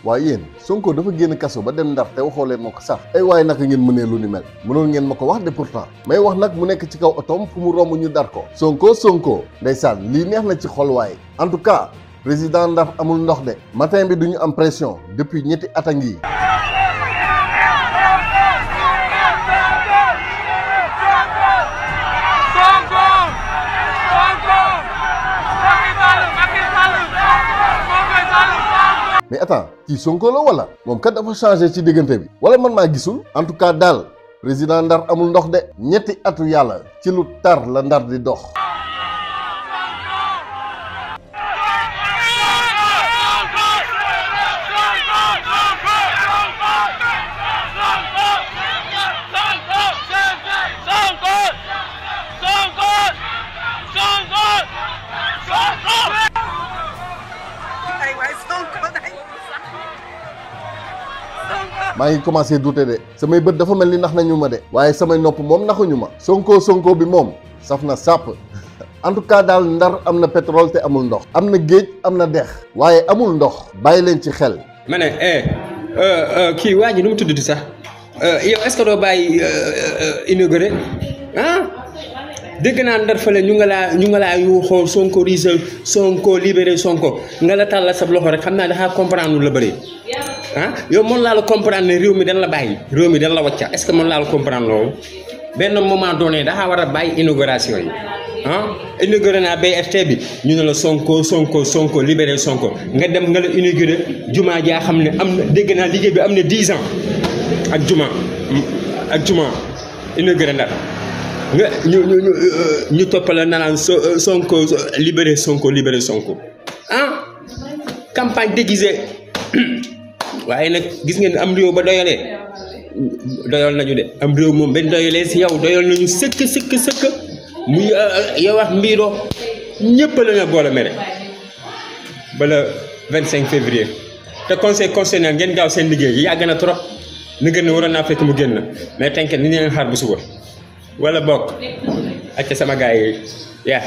waaye yéen Sonko dafa génn kaso ba dem Ndar te waxoo leen ma ko sax ay waaye naka ngeen mënee lu ni mel mënoon ngeen ma ko wax de pourtant may wax nag mu nekk ci kaw otoom fu mu romb ñu dar ko Sonko ndeysaan lii neex na ci xol waaye en tout cas président Ndar amul ndox de matin bi duñu am pression depuis ñetti at a ngi mais attends kii Sonko la wala moom kat dafa changé ci diggante bi wala man maa gisul en tout cas daal président Ndar amul ndox de ñetti atu yàlla ci lu tar la Ndar di dox. maa ngi commencé douter de samay bët dafa mel ni nax nañu ma de waaye samay nopp moom naxuñu ma Sonko bi moom saf na sàpp en tout cas daal Ndar am na pétrole te amul ndox am na géej am na dex waaye amul ndox bàyyi leen ci xel. ma ne kii waa ji nu mu tudd sax yow est-ce que doo bàyyi inauguré dégg naa Ndar fële ñu nga laa yuuxoo Sonko risé Sonko libéré Sonko nga la tàllal sa loxo rek xam naa dafa comprendre lu la bëri. yow mën laa la comprendre ne réew mi dañ la bàyyi réew mi dañ la wàcca est-ce que mën laa la comprendre loolu benn moment donné dafa war a bàyyi inauguration yi inauguré naa BRT bi ñu ne la Sonko libéré Sonko nga dem nga la inauguré jumaa jaa xam ne am na dégg naa liggéey bi am na 10 ans ak juma inauguré Ndar nga ñu toppala nanaan Sonko libéré Sonko campagne déguisée waaye nag gis ngeen am réew ba doyalee doyal nañu de am réew moom benn doyalee si yow doyal nañu sëkk muy yow wax mbiiroo ñëpp la nga boole mere ba le 25 février te conseil constitutionnel ngeen gaaw seen liggéey yi yàgg na trop ni gën a waroon naa fekk mu génn mais tënk ni leen xaar bu suba wala bokk ak sama gars yi yaa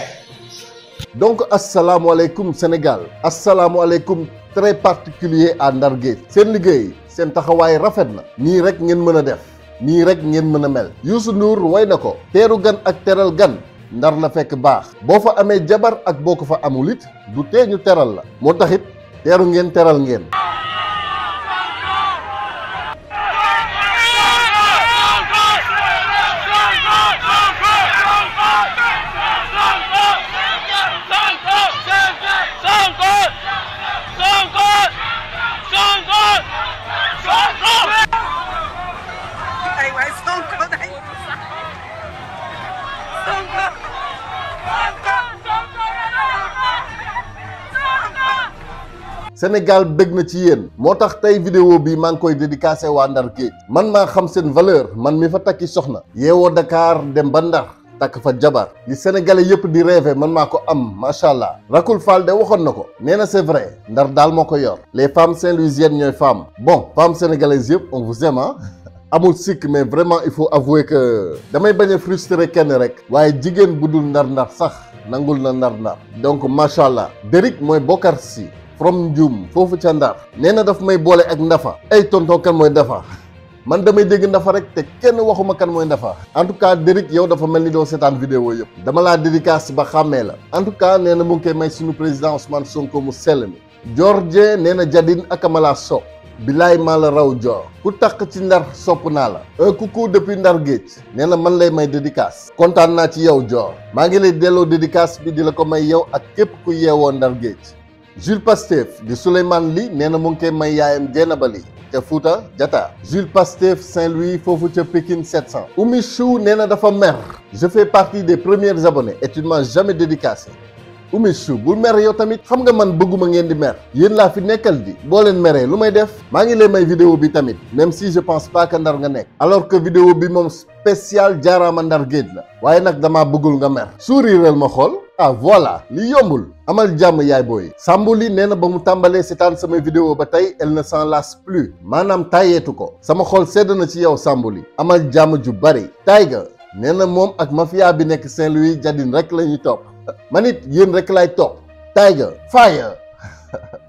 donc asalaamualeykum Sénégal asalaamualeykum très particulier à Ndar Géej seen liggéey seen taxawaay rafet na nii rek ngeen mën a def nii rek ngeen mën a mel Youssou Ndour way na ko teeru gan ak teral gan Ndar la fekk baax boo fa amee jabar ak boo ko fa amul it du tee ñu teral la moo taxit teeru ngeen teral ngeen Sénégal bëgg na ci yéen moo tax tey vidéo bi maa ngi koy dédicacé waa Ndar Géej man maa xam seen valeur man mi fa takki soxna yeewoo Dakar dem ba Ndar takk fa jabar li sénégalais yëpp di rêvé man maa ko am macha allah Rakul Fall de waxoon na ko nee na c'est vrai Ndar daal moo ko yor les femmes saint-louisiennes ñooy femmes bon femmes sénégalaises yëpp on vous aime amul sikk mais vraiment il faut avouer que damay bañ a frustré kenn rek waaye jigéen bu dul ndar sax nangul na ndar donc macha allah Derrick mooy Bokar Si from Ndioum foofu ca Ndar nee na daf may boole ak Ndafa ay tonton kan mooy Ndafa man damay dégg Ndafa rek te kenn waxuma kan mooy Ndafa en tout cas Derrick yow dafa mel ni doo seetaan vidéo yëpp dama laa dédicace ba xàmmee la en tout cas nee na mu ngi koy may suñu président Ousmane Sonko mu sell mi George nee na Jadine akamala sopp bilaay maa la raw Dior ku takk ci Ndar sopp naa la un coucou depuis Ndar Géej nee na man lay may dédicace kontaan naa ci yow Dior maa ngi lay delloo dédicace bi di la ko may yow ak képp ku yeewoo Ndar Géej Jules Pastef di Souleymane Ly nee na mu ngi koy may yaayam Dieynaba Ly ca Fouta Diatta Jules Pastef Saint-Louis foofu ca Pékin 700 Oumy Chou nee na dafa mer je fais partie des premiers abonnés et tu ne m'as jamais dédicacé Oumy Chou bul mer yow tamit xam nga man bëgguma ngeen di mer yéen laa fi nekkal di boo leen meree lu may def maa ngi lay may vidéo bi tamit même si je pense pas que Ndar nga nekk alors que vidéo bi moom spécial jaaraama Ndar Géej la waaye nag damaa bëggul nga mer souriral ma xool ah voilà li yombul amal jàmm yaay booy Sambouli nee na ba mu tàmbalee seetaan samay vidéo ba tey elle ne s'en lasse plus maanaam tàyyeetu ko sama xol sedd na ci yow Sambouli amal jàmm ju bari Taïga nee na moom ak mafia bi nekk Saint-Louis Jadine rek la ñuy topp man it yéen rek laay topp Taïga fire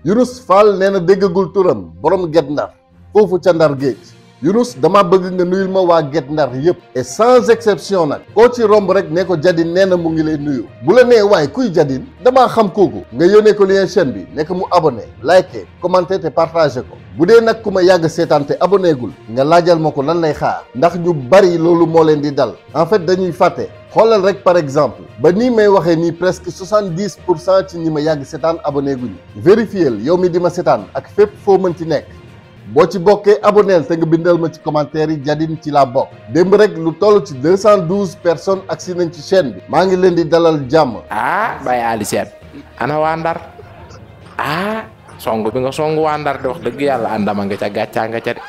Yunus Fall nee na déggagul turam borom Guet Ndar foofu ca Ndar géej. Yunus dama bëgg nga nuyul ma waa Guet Ndar yépp et sans exception nag koo ci romb rek ne ko Jadine nee na mu ngi lay nuyu bu la nee waaye kuy Jadine damaa xam kooku nga yónnee ko lien chaîne bi nekk mu abonné liké commenté te partagé ko bu dee nag ku ma yàgg seetaan te abonné gul nga laajal ma ko lan lay xaar ndax ñu bari loolu moo leen di dal en fait dañuy fàtte xoolal rek par exemple ba nii may waxee nii presque 70% ci ñi ma yàgg seetaan abonné guñu vérifiel yow mi di ma seetaan ak fépp foo mën ci nekk boo ci bokkee abonneel te nga bindal ma ci commentaire yi Jadine ci laa bokk démb rek lu toll ci 212 personnes agsi nañ ci chaîne bi maa ngi leen di dalal jàmm. Baye Ali Sène ana waa Ndar song bi nga song waa Ndar de wax dëgg yàlla àndama nga ca gàccaa nga ca de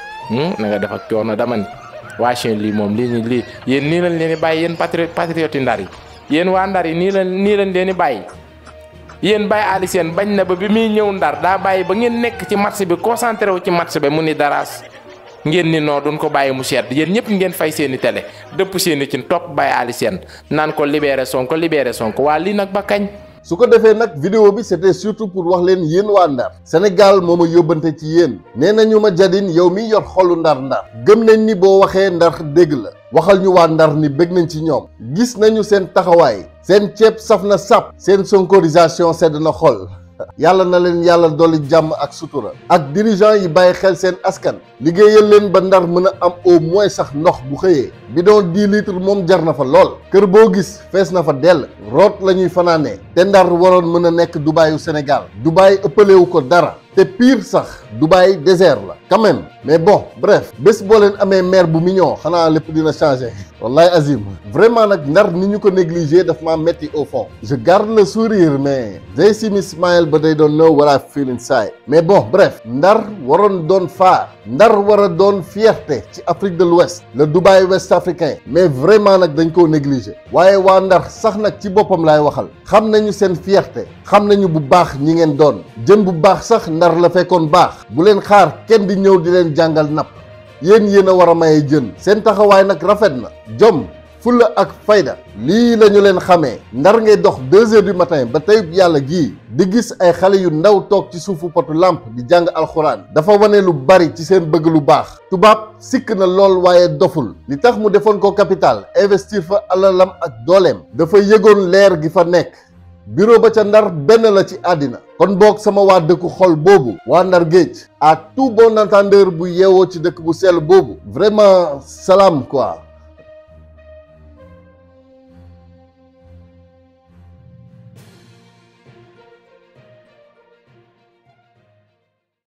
na nga def ak coono dama ni waa chaîne lii moom lii yéen nii lañ leen di bàyyi yéen patriote yi Ndar yi yéen waa Ndar yi nii lañ leen di bàyyi. yéen Baye Ali Sène bañ na ba bi muy ñëw Ndar daa bàyyi ba ngeen nekk ci match bi concentré wu ci match bi mu ni daraas ngeen ni noo duñ ko bàyyi mu sedd yéen ñëpp ngeen fay seeni télé dëpp seeni ci topp Baye Ali Sène naan ko libéré Sonko waa lii nag ba kañ. su ko defee nag vidéo bi c'était surtout pour wax leen yéen waa Ndar Sénégal moo ma yóbbante ci yéen nee nañu ma Jadine yow mi yor xolu ndar gëm nañ ni boo waxee Ndar dégg la waxal ñu waa Ndar ni bëgg nañ ci ñoom gis nañu seen taxawaay seen ceeb saf na sap seen sonkorisation sedd na xol yàlla na leen yàlla dolli jàmm ak sutura ak dirigeant yi bàyyi xel seen askan liggéeyal leen ba Ndar mën a am au moins sax ndox bu xëyee bidon 10 litres moom jar na fa lool kër boo gis fees na fa dell root la ñuy fanaanee te Ndar waroon mën a nekk Dubaayu Sénégal Dubaay ëppalewu ko dara te pire sax Dubaay désert la quand même mais bon bref bés boo leen amee maire bu mignon xanaa lépp dina changer wallahi azim vraiment nag Ndar ni ñu ko négligé daf maa metti au fond je garde le sourire mais they see me smile but they don't know what I feel inside mais bon bref Ndar waroon doon phare Ndar war a doon fierté ci Afrique de l'Ouest le Dubaï ouest africain mais vraiment nag dañ koo négligé waaye waa Ndar sax nag ci boppam laay waxal xam nañu seen fierté xam nañu bu baax ñi ngeen doon jën bu baax sax Ndar la fekkoon baax bu leen xaar kenn di ñëw di leen jàngal napp yéen a war a maye jën seen taxawaay nag rafet na jom fulla ak fayda lii la ñu leen xamee Ndar ngay dox 2 heures du matin ba tey yàlla gii di gis ay xale yu ndaw toog ci suufu potu lampe di jàng alxuraan dafa wane lu bari ci seen bëgg lu baax tubaab sikk na lool waaye doful li tax mu defoon ko capital investir fa alalam ak dooleem dafa yëgoon leer gi fa nekk bureau ba ca Ndar benn la ci àddina kon boog sama waa dëkku xol boobu waa Ndar géej à tout bon entendeur bu yeewoo ci dëkk bu sell boobu vraiment salaam quoi